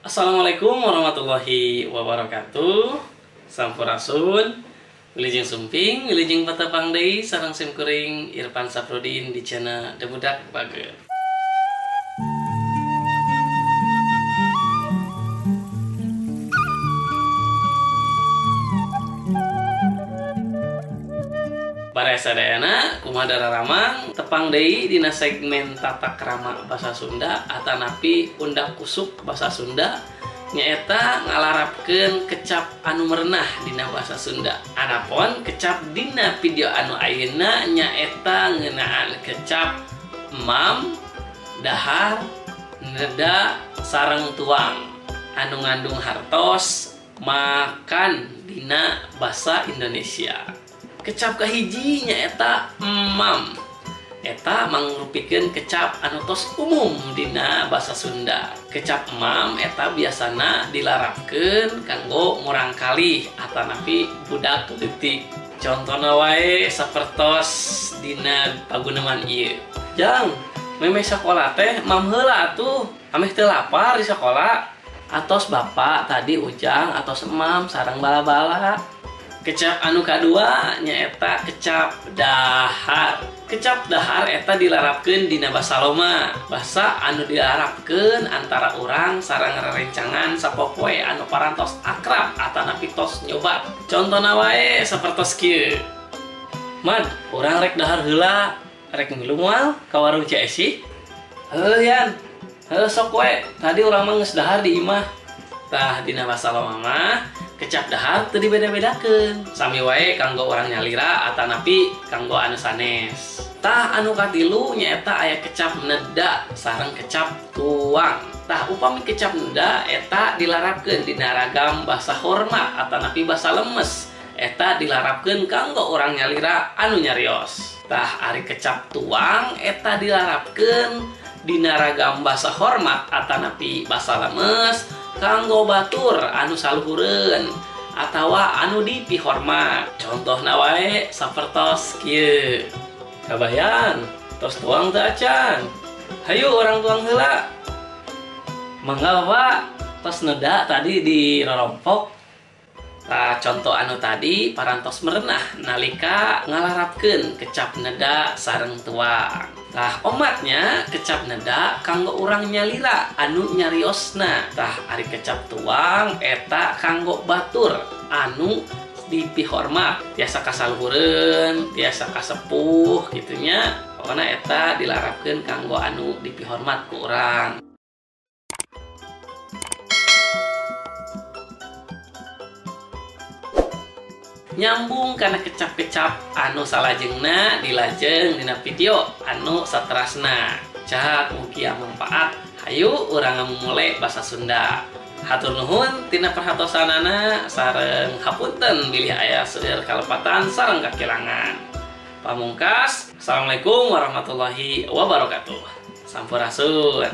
Assalamualaikum warahmatullahi wabarakatuh. Sampurasun. Wilujeng sumping, wilujeng patepang deui sareng sim kuring Irfan Saprudin di channel Debudak Bager. Baraya sadayana, kumaha dararamang, tepang deui dina segmen tata krama basa Sunda atanapi undak kusuk basa Sunda nyaeta ngalarapkeun kecap anu merenah dina basa Sunda. Anapun kecap dina video anu ayeuna nyaeta ngeunaan kecap emam, dahar, neda, sareng tuang anu ngandung hartos makan dina basa Indonesia. Kecap kahiji nyaeta emam. Eta mangrupikeun kecap anu tos umum dina basa Sunda. Kecap emam eta biasana dilarapkeun kanggo murangkalih atanapi budak leutik. Contona wae sapertos dina paguneman ieu. Jang, memeh sakola teh mam heula atuh, ameh teu lapar di sakola. Atos bapak tadi ujang atos emam sareng bala-bala. Kecap anu kadua nyaeta kecap dahar. Kecap dahar eta dilarapkeun dina basa Loma. Basa anu dilarapkeun antara urang sareng rerencangan sapopoe anu parantos akrab atanapi tos nyobat. Contona wae sapertos kieu. Mad, urang rek dahar heula, rek milu moal ka warung Cesi? Heuh yan. Heuh sok we, tadi urang mah geus dahar di imah. Tah dina basa Loma mah kecap dahar teu dibeda-bedakeun. Sami wae kanggo urang nyalira atanapi kanggo anu sanes. Tah anu katilu nyaeta aya kecap neda sareng kecap tuang. Tah upami kecap neda eta dilarapkeun dina ragam basa hormat atanapi basa lemes. Eta dilarapkeun kanggo urang nyalira anu nyarios. Tah ari kecap tuang eta dilarapkeun dina ragam basa hormat atanapi basa lemes kanggo batur anu saluhureun atawa anu dipihormat. Contohna wae sapertos kieu. Kabayan, tos tuang teu acan. Hayu urang tuang heula. Mangga Bapak, tos neda tadi di rorompok. Tah contoh anu tadi parantos merenah nalika ngalarapkeun kecap neda sareng tuang. Tah omatnya kecap neda kanggo urang nyalira anu nyariosna. Tah ari kecap tuang eta kanggo batur anu dipihormat, tiasa kasaluhureun, tiasa kasepuh gitunya. Pokona eta dilarapkeun kanggo anu dipihormat ku urang. Nyambung karena kecap-kecap anu salajengna dilajeng dina video anu saterasna. Cahak mugia manfaat. Hayu urang ngamumule basa Sunda. Hatur nuhun tina perhatosanana sareng hapunten bilih aya seueur kalepatan sareng kakilangan. Pamungkas, assalamualaikum warahmatullahi wabarakatuh. Sampurasun.